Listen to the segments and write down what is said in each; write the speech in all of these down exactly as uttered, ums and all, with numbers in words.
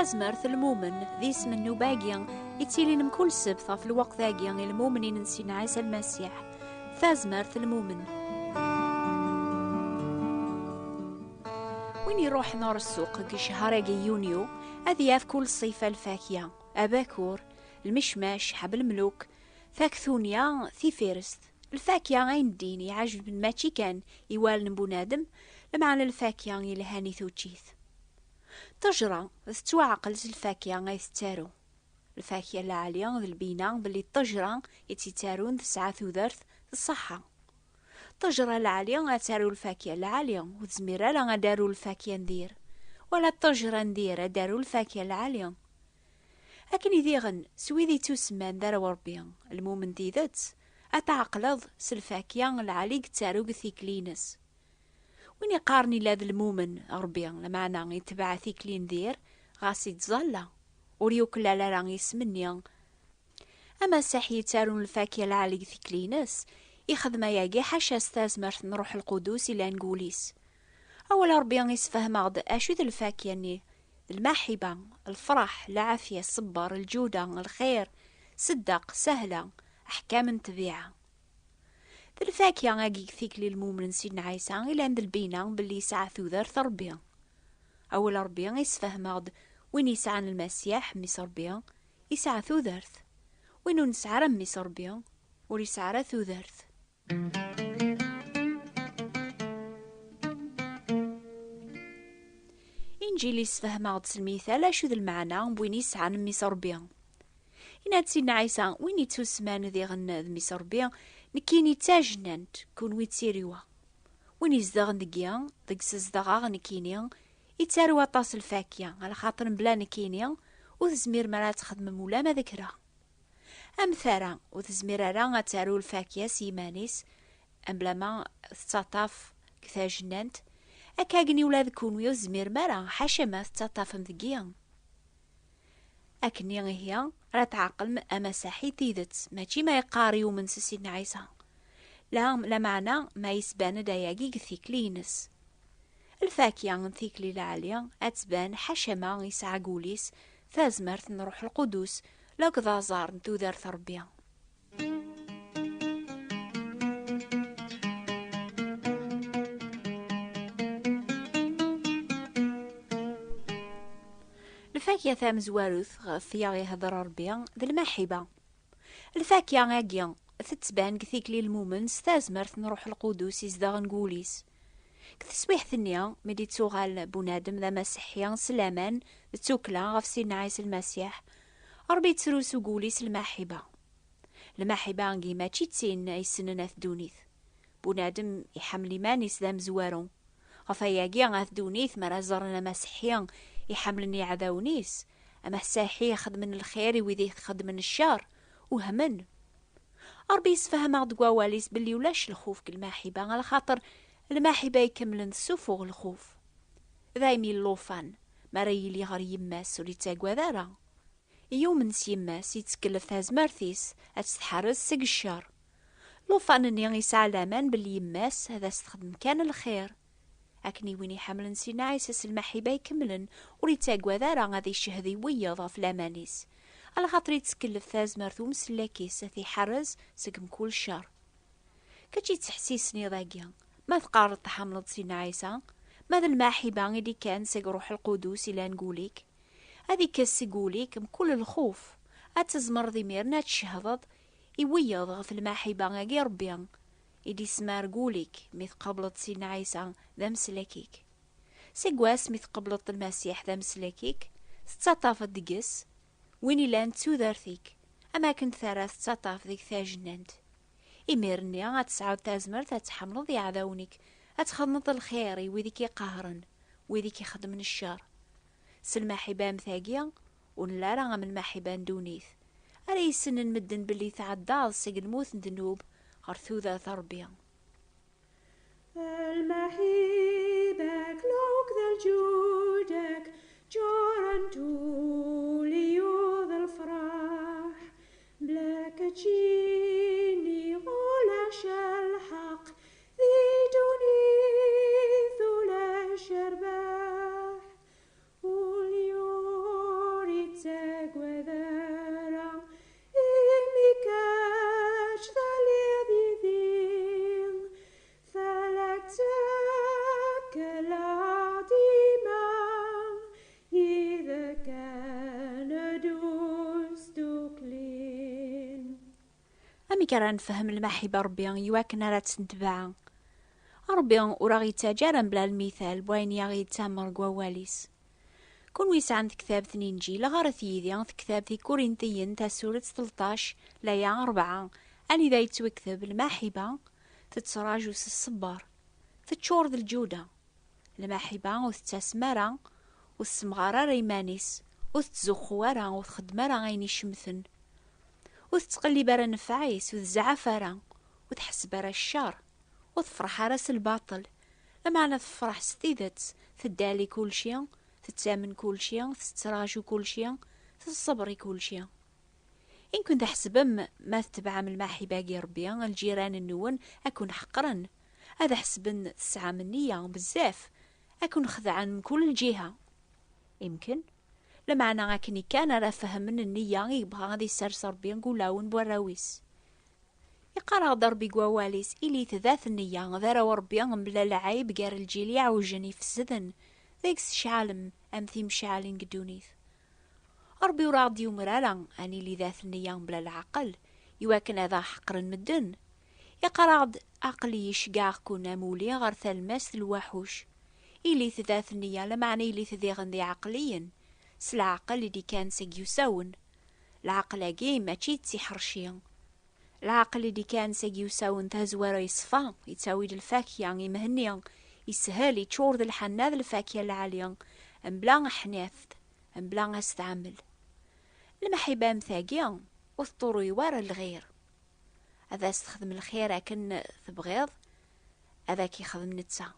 Tazmert n lmumen d isem n nnuba-agi yettilin mkul ssebt ɣef lweqt-agi i lmumnin n Sidna Ɛisa Lmasiḥ. Tazmert n lmumen. Win iruḥen ɣer ssuq deg ccehar-agi n yunyu, ad yaf kul ṣṣifa: lfakya, abakur, lmecmac, ḥab lmluk, taktunya, tifirest. Lfakya ayen ddin iɛejben mačči kan i wallen n bunadem, lameɛna lfakya yelhan i tuččit. Ṭṭejra tettwaɛqel s lfakya ay tettaru. Lfakya lɛali d lbina belli ṭṭejra i tt-ittarun tesɛa tudert d ṣṣeḥḥa. Ṭṭejra lɛali ad taru lfakya lɛali, ur tezmir ara ad d-taru lfakya n dir, wala ṭṭejra n dir ad d-taru lfakya lɛali. Akken i diɣen s wid ittusemman d arraw Ṛebbi, lmumen n tidet, ad tɛeqleḍ s lfakya lɛali i yettaru deg tikli-ines. Win iqqaren illa d lmumen Ṛebbi, lameɛna itbeɛ tikli n dir, ɣas ittẓalla, ur yuklal ara isem-nni amasiḥi yettarun lfakya lɛali deg tikli-ines, ixdem ayagi ḥaca s tazmert n Ṛuḥ Lqudus illan deg wul-is. Awal Ṛebbi isfehmeɣ-d acu d lfakya-nni: d lmaḥiba, lfeṛḥ, lɛafya, ṣṣber, lǧuda, lxir, ṣeddeq, sahla, aḥkam n ṭṭbiɛa. D lfakya-agi deg tikli lmumen n Sidna Ɛisa ilan d lbina belli yesɛa tudert Ṛebbi. Awal Ṛebbi isfehmeɣ-d: win yesɛan Lmasiḥ, mmi-s Ṛebbi, yesɛa tudert. Win ur nesɛi ara mmi-s Ṛebbi, ur yesɛi ara tudert. Inǧil isfehmeɣ-d s lmital acu d lmeɛna n win yesɛan mmi-s Ṛebbi. Yenna-d Sidna Ɛisa: win ittusemman diɣen d mmi-s Ṛebbi, nekkini d tajennant, kunwi d tiriwa. Win izedɣen deg-i, deg-s zedɣeɣ nekkini, ittaru aṭas lfakya, alaxaṭer mebla nekkini, ur tezmirem ara ad txedmem ulama d kra. Am tara, ur tezmir ara ad taru lfakya s yiman-is, mebla ma tettaṭṭaf deg tajennant, akka akken ula d kunwi ur tezmirem ara, ḥaca ma tettaṭṭafem deg-i. Akkenni ihi ara tɛeqlem amasaḥi tidet, mačči ma yeqqar yumen s Sidna Ɛisa. La, lameɛna ma yesban-d ayagi deg tikli-ines. Lfakya n tikli lɛali ad tban ḥaca ma yesɛa deg wul-is tazmert n Ṛuḥ Lqudus, la akked aẓar n tudert Ṛebbi. Lfakya tamezwarut ɣef i aɣ-ihder Ṛebbi d lmaḥiba. Lfakya-agi tettban deg tikli lmumen s tazmert n Ṛuḥ Lqudus izedɣen deg wul-is. Deg teswiḥt-nni, mi d-ittuɣal bunadem d amaseḥḥi s laman d tukkla ɣef Sidna Ɛisa Lmasiḥ, Ṛebbi yettrusu deg wul-is lmaḥiba. Lmaḥiba-agi mačči d tin ay ssnen at ddunit. Bunadem iḥemmel iman-is d amezwaru. Ɣef wayagi, at ddunit mi ara ẓren amaseḥḥi iḥemmlen iɛdawen-is, amasaḥi ixeddmen lxir i wid ixeddmen ccer, uhmen. Ṛebbi yessefhem-aɣ-d deg wawal-is belli ulac lxuf deg lmaḥiba, alaxaṭer lmaḥiba ikemlen tessufuɣ lxuf. Daymi llufan, mi ara yili ɣer yemma-s, ur yettagad ara. Yumen s yemma-s, yettkellef tazmert-is ad tt-tḥerrez seg ccer. Llufan-nni yesɛa laman belli yemma-s ad as-texdem kan lxir. Akken i win iḥemmlen Sidna Ɛisa s lmaḥiba ikemlen, ur yettagad ara ad icehhed i wiyeḍ ɣef laman-is, alaxaṭer yettkellef tazmert umsellek-is ad t-iḥerrez seg mkul ccer. Kečč yettḥessisen iḍ-agi, ma teqqareḍ tḥemmleḍ Sidna Ɛisa, ma d lmaḥiba i d-ikkan seg Ṛuḥ Lqudus ilan deg wul-ik, ad ikkes seg wul-ik mkul lxuf, ad tzemreḍ imiren ad tcehdeḍ i wiyeḍ ɣef lmaḥiba-agi Ṛebbi i d-ismar deg wul-ik mi tqableḍ Sidna Ɛisa d ameslak-ik. Seg wass mi tqebleḍ Lmasiḥ d ameslak-ik, tettaṭṭafeḍ deg-s win ilan d tudert-ik, am akken tara tettaṭṭaf deg tajennant. Imir-nni ad tesɛuḍ tazmert ad tḥemmleḍ iɛdawen-ik, ad txedmeḍ lxir i wid i k-iqehren, wid i k-ixeddmen ccer. S lmaḥiba am tagi, ur nelli ara am lmaḥiba n ddunit, ara yessnen medden belli tɛeddaḍ seg lmut n ddnub ɣer tudert Ṛebbi. Lmaḥiba-k, lukd d lǧuda-k, ǧǧuren-t ul-iw d lefraḥ. Bla keččini ulac lḥeqq, di ddunit ulac rrbeḥ. Ul-iw Kker ad nefhem lmaḥiba n Ṛebbi iwakken ara tt-netbeɛ. Ṛebbi ur aɣ-yettaǧǧa ara mebla lmital n wayen i aɣ-yettamer deg wawal-is. Kunwi yesɛan tektabt n Inǧil, ɣret yid-i tektabt Ikurintiyen, tasuret tleṭṭac, laya rebɛa, anida yettwekteb: "Lmaḥiba tettraǧu s ṣṣber, teččur d lǧuda." Lmaḥiba ur tettasem ara, ur tessemɣar ara iman-is, ur tettzuxxu ara, ur txeddem ara ayen icemten, ur tettqellib ara nnfeɛ-is, ur tezɛaf ara, ur tḥesseb ara ccer, ur tefreḥ ara s lbaṭel, lameɛna tefreḥ s tidet, teddali kulci, tettamen kulci, tettraǧu kulci, teṣṣeber i kulci. Inken tḥesbem ma tetbeɛem lmaḥiba-agi Ṛebbi, lǧiran-nwen ad ken-ḥeqren, ad ḥesben tesɛam nniya bezzaf, ad ken-xedɛen mkul lǧiha. Imken, lameɛna akken kan ara fehmen nniya i yebɣa ad isers Ṛebbi deg ulawen n warraw-is. Iqqar-aɣ-d Ṛebbi deg wawal-is: "Ilit dat nniya, d arraw Ṛebbi mebla lɛayeb gar lǧil iɛewjen ifesden, deg-s tceɛlem am timceɛlin deg ddunit." Ṛebbi ur aɣ-d-yumer ara ad nili dat nniya mebla leɛqel, iwakken ad aɣ-ḥeqren medden. Iqqar-aɣ-d: "Aql-i ceggeɛeɣ-ken amuli ɣer talmast n lwaḥuc." Ilit dat nniya, lameɛna ilit diɣen d iɛeqliyen, s leɛqel i d-ikkan seg yusawen. Leɛqel-agi mačči d tiḥerci. Leɛqel i d-ikkan seg yiwsawen tazwara yeṣfa, yettawi-d lfakya i Mhenni, yeshel, yeččur d lḥanna d lfakya lɛali, mebla aḥnat, mebla asetɛmel. Lmaḥiba am tagi ur teṭṭuruy wara lɣir. Ad as-texdem lxir akken tebɣiḍ, ad ak-ixdem netta.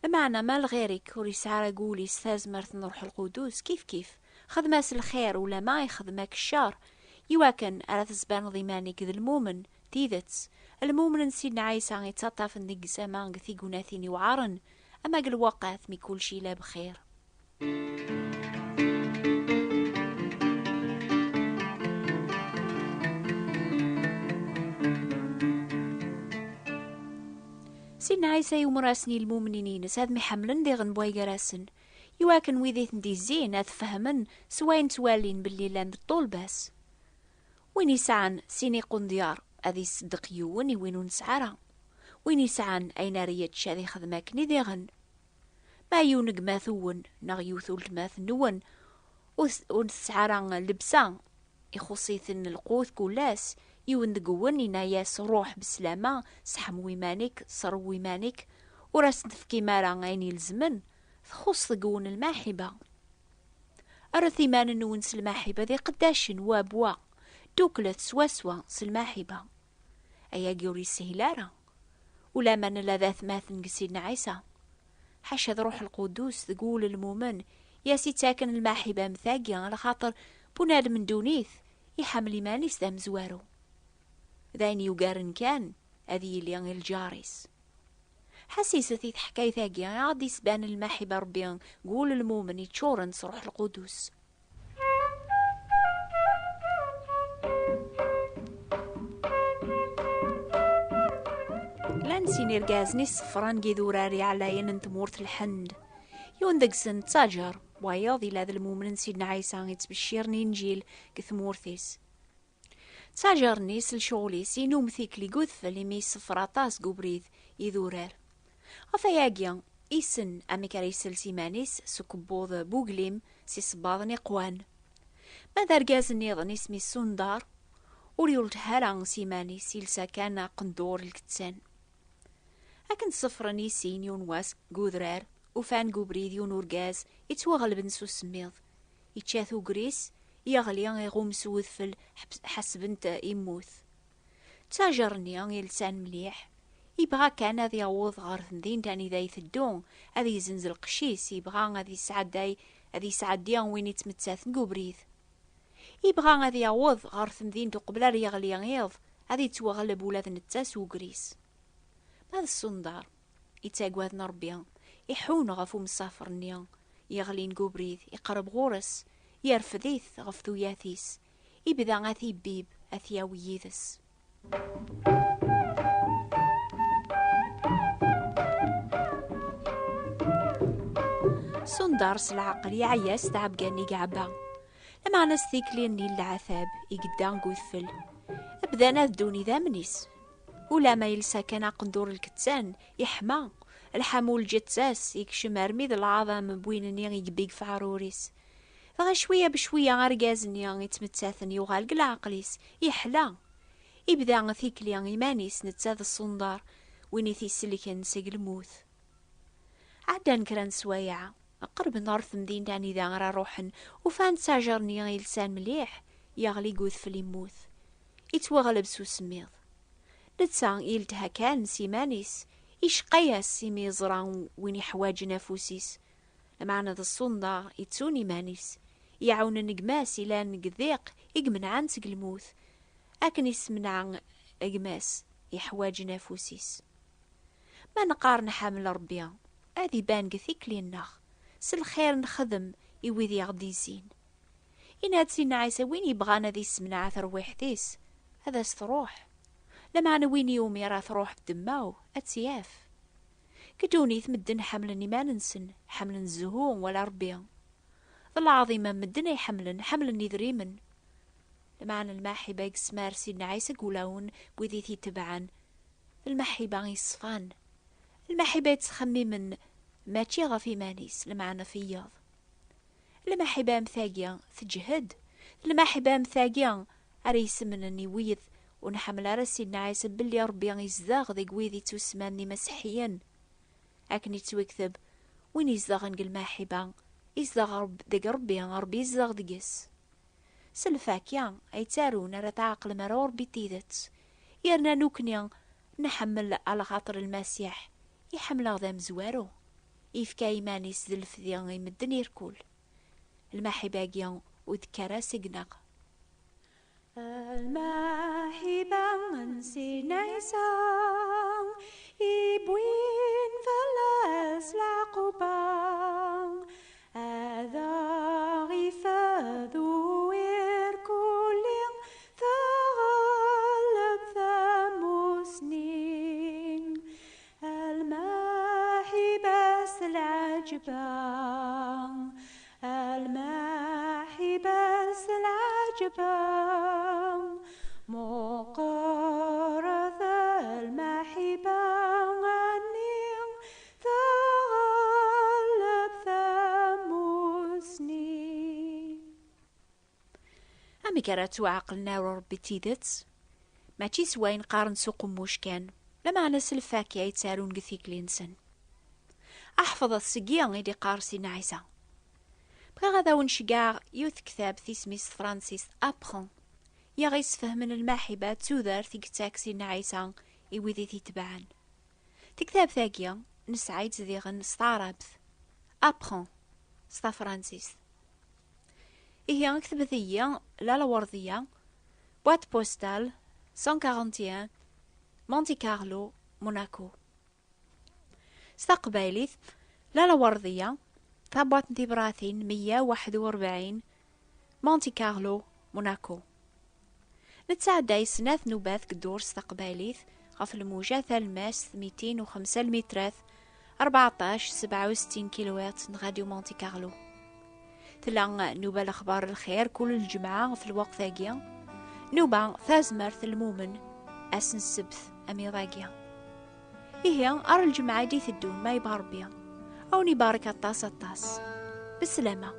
Lameɛna ma lɣir-ik ur yesɛi ara deg wul-is tazmert n Ṛuḥ Lqudus, kif kif, xdem-as lxir ulama ixdem-ak ccer, iwakken ara tesbaneḍ iman-ik d lmumen, tidet, lmumen n Sidna Ɛisa yettaṭṭafen deg zzama deg tignatin iweɛṛen, ama deg lweqt mi kulci yella bxir. Sidna Ɛisa yumer-asen i lmumnin-ines ad mḥemmlen diɣen bway gar-asen, iwakken wid i ten-d-izzin ad fehmen s wayen ttwalin belli llan d ṭṭulba-s. Win yesɛan sin iqendyar ad iṣeddeq yiwen i win ur nesɛi ara. Win yesɛan ayen ara yečč ad ixdem akken i diɣen. Ma yiwen n gma-twen neɣ yiwet uletma-tnwen ur s-, ur tesɛi ara llebsa, ixuṣ-iten lqut kul ass, yiwen deg-wen yenna-yas: "Ruḥ beslama, seḥmu iman-ik, seṛwu iman-ik, ur asen-tefkim ara ayen ilezmen." Txuṣṣ deg-wen lmaḥiba. Rret iman-nwen s lmaḥiba d iqeddacen wa b wa, dduklet swaswa s lmaḥiba. Ayagi ur yeshil ara. Ulamma nella d atmaten deg Sidna Ɛisa. Ḥaca d Ṛuḥ Lqudus deg wul n lmumen i as-ittaken lmaḥiba am tagi, lxaṭer bunadem n ddunit iḥemmel iman-is d amezwaru. D ayen yugaren kan ad yili i lǧar-is. Ḥassiset i teḥkayt-agi i aɣ-d-isbanen lmaḥiba n Ṛebbi deg wul n lmumen yeččuren s Ṛuḥ Lqudus. Llan sin irgazen i ṣeffren deg idurar iɛlayen n tmurt n Lḥend. Yiwen deg-sen d Ttaǧer, wayeḍ yella d lmumen n Sidna Ɛisa yettbecciren Inǧil deg tmurt-is. Ttaǧer-nni s lecɣel-is inum tikli deg udfel imi iṣeffer aṭas deg ubrid idurar. Ɣef wayagi, issen amek ara isels iman-is s ukebbuḍ n wuglim s isebbaḍen iqwan. Ma d argaz nniḍen isem-is Sundar, ur yulteḥ ara s iman-is, yelsa kan aqendur n lkettan. Akken ssefren i sin yiwen wass deg udrar, ufan deg ubrid yiwen urgaz yettwaɣelben s usemmiḍ. Yečča-t ugris, yeɣli, iɣum s udfel, ḥebs-, ḥesben-t immut. Ttajer-nni yelsan mliḥ, yebɣa kan ad yaweḍ ɣer temdint anida iteddu, ad yezzenz lqecc-is, yebɣa ad yesɛedday, ad yesɛeddi win yettmettaten deg ubrid. Yebɣa ad yaweḍ ɣer temdint uqbel ar yeɣli yiḍ, ad yettwaɣleb ula d netta s wegris. Ma d Sundar, yettagad n Ṛebbi, iḥun ɣef umsafer-nni yeɣlin deg ubrid, iqerreb ɣur-s, yerfed-it ɣef tuyat-is, ibda ad t-ibibb, ad t-yawi yid-s. Sundar s leɛqel yeɛya s tɛebga-nni i iɛebba. Lameɛna s tikli-nni n leɛtab i yedda deg udfel, ad Dan ad ddun idammen-is. Ulama yelsa kan aqendur lkettan, iḥma, lḥamu lǧetta-s, ikcem armi d lɛaḍam n win-nni i yebbi deg feɛrur-is. Dɣa cwiya bcwiya argaz-nni ittmettaten yuɣal deg leɛqel-is, iḥla. Ibda tikli iman-is netta d ṣṣundar, win i t-isellken seg lmut. Ɛeddan kra n sswayeɛ, qerben ɣer temdint anida ara ruḥen, ufan ttajer-nni ilsan mliḥ, yeɣli deg udfel immut. Ittwaɣleb s usemmiḍ. Netta yeltha kan s iman-is, icqa-yas imi yeẓra win iḥwaǧen afus-is. Lameɛna d ṣṣundar ittun iman-is, iɛawnen gma-s ilan deg diq i imenɛen seg lmut, akken issemneɛ gma-s iḥwaǧen afus-is. Ma neqqar nḥemmel Ṛebbi, ad iban deg tikli-nneɣ, s lxir nxedem i wid i aɣ-d-izzin. Yenna-d Sidna Ɛisa, win yebɣan ad issemneɛ terwiḥt-is, ad as-truḥ. Lameɛna win yumi ara truḥ ddemma-w, ad tt-yaf. Deg ddunit medden ḥemmlen iman-nsen, ḥemmlen zzhu wala Ṛebbi. D lɛaḍima n medden ay ḥemmlen, ḥemmlen idrimen. Lameɛna lmaḥiba i yesmar Sidna Ɛisa deg wulawen n wid i t-itebɛen, d lmaḥiba yeṣfan. Lmaḥiba yettxemmimen mačči ɣef iman-is, lameɛna ɣef wiyaḍ. Lmaḥiba am tagi teǧhed. Lmaḥiba am tagi ara yessemnen i wid ur nḥemmel ara Sidna Ɛisa belli Ṛebbi izdeɣ deg wid ittusman d imasiḥiyen. Akken ittwikteb, win izedɣen deg lmaḥiba, izdeɣ Ṛeb-, deg Ṛebbi, Ṛebbi izdeɣ deg-s. S lfakya ay ttarun ara tɛeqlem ara Ṛebbi tidet. Yerna nukni nḥemmel alaxaṭer Lmasiḥ iḥemmel-aɣ d amezwaru. Yefka iman-is d lefdi i medden irkul. Lmaḥiba-agi ur d-tekkar ara seg-neɣ. Lmaḥiba n Sidna Ɛisa iwwin fell-as leɛquba, ad aɣ-ifdu irkulli, tɣelleb tamusni. Lmaḥiba s lɛaǧba, lmaḥiba s lɛaǧba, meqqret lmaḥiba-nni, tɣelleb tamusni. Amek ara ttwaɛqlen ar Ṛebbi d tidet? Mačči s wayen qqaren s uqemmuc kan, lameɛna s lfakya i ttarun deg tikli-nsen. Ḥefḍet seg-i i d-iqqar Sidna Ɛisa. Bɣiɣ ad awen-ceggɛeɣ yiwet tektabt isem-is s tefransist Apprends, i aɣ-yesfehmen lmaḥiba d tudert i yettak Sidna Ɛisa i wid i t-itebɛen. Tektabt-agi nesɛa-tt diɣen s taɛrabt, Apprends, s tafransist. Ihi, ktbet-iyi la Lwerdiya, boîte postale cent quarante et un, Monte Carlo, Monaco. S taqbaylit, la Lwerdiya, tabwaṭ n tibratin meyya u waḥed u rebɛin, Monte Carlo, Monaco. Nettɛedday snat nubat deg ddurs s taqbaylit ɣef lmuja talmast mitin u xemsa lmitrat, rbeɛṭac sebɛa u settin kilohertz n Radio Monte Carlo. Tella nnuba lexbar lxir kul lǧemɛa ɣef lweqt-agi, nnuba tazmert n lmumen ass n ssebt amiḍ-agi. Ihi, ar lǧemɛa i d-iteddun ma yebɣa Rebbi, a wen-ibarek aṭas aṭas. Beslama.